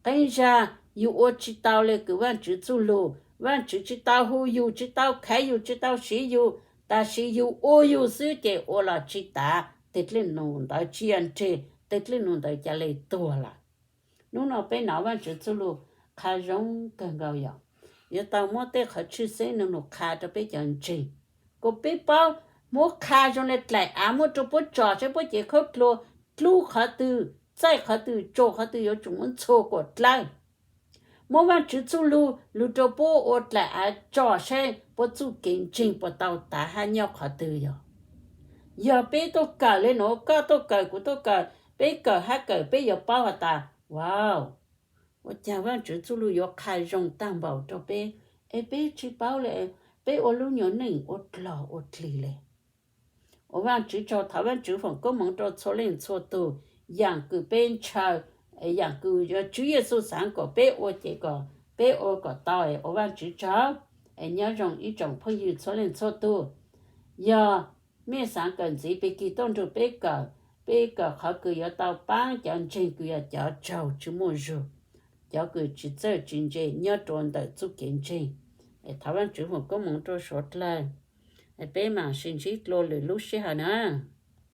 Qee zag yug ua tsis tau le kws Vaajtswv txuj lug, Vaajtswv tsis tau hu yug, tsis tau khaiv yug, tsis tau siv yug, Tab sis yus ua yus xwb ces ua los tsis tav, tej dej num ntawd tsis yog ntseg, tej dej num ntawd ca le tuag lawm. Hnub no peb hnov Vajtswv txuj lug qha zoo kawg nkaus yom. Yuav tau muab tej qhov tshwj xeeb no nug qha rau peb cov ntseeg, kom peb paub, muab qha zoo le dlaim av muab rau puab tso saib puab cev khaub dluag dlub qhov twg, txaij qhov twg, tsau qhov twg, yuav tsum muab ntxhua kom dlawb. Muab Vajtswv txuj lug lug rau puab ua dlaim av tso saib puab txuj kev ntseeg puas tau tav hab nyob qhov twg yog. Yog peb tuaj kawm le nuav, koj tuaj kawm, kuv tuaj kawm, peb kawm hab kawm peb yuav paub has tas, wow, ua caag Vajtswv txuj lug yuav qha zoo taag npaum rau peb, es peb tsis paub le, peb ua lub nyuas neej ua dlog ua dlig le. Ua Vajtswv tsaug, thov Vajtswv foom koob moov rau txhua leej txhua tug, yaam kws peb ntshaw, yaam kws yog Tswv Yexus xaav kom peb ua ces kom peb ua kom tau, ua Vajtswv tsaug. Es nyob zoo ib tsoom phooj ywg txhua leej txhua tug, yog mej xaav kawm ntxiv pig kig tuaj nrug peb kawm, peb kawm qhov kws yuav tau paab cov ntseeg kws yog cov tsaug tsis muaj zug, cov kws tsis txawj tsis ntse nyob rua ntawm txuj kev ntseeg. Es thov Vajtswv foom koob moov rua suav dlawg. Peb maam sib ntsib dlua lwm lub sij hawm na.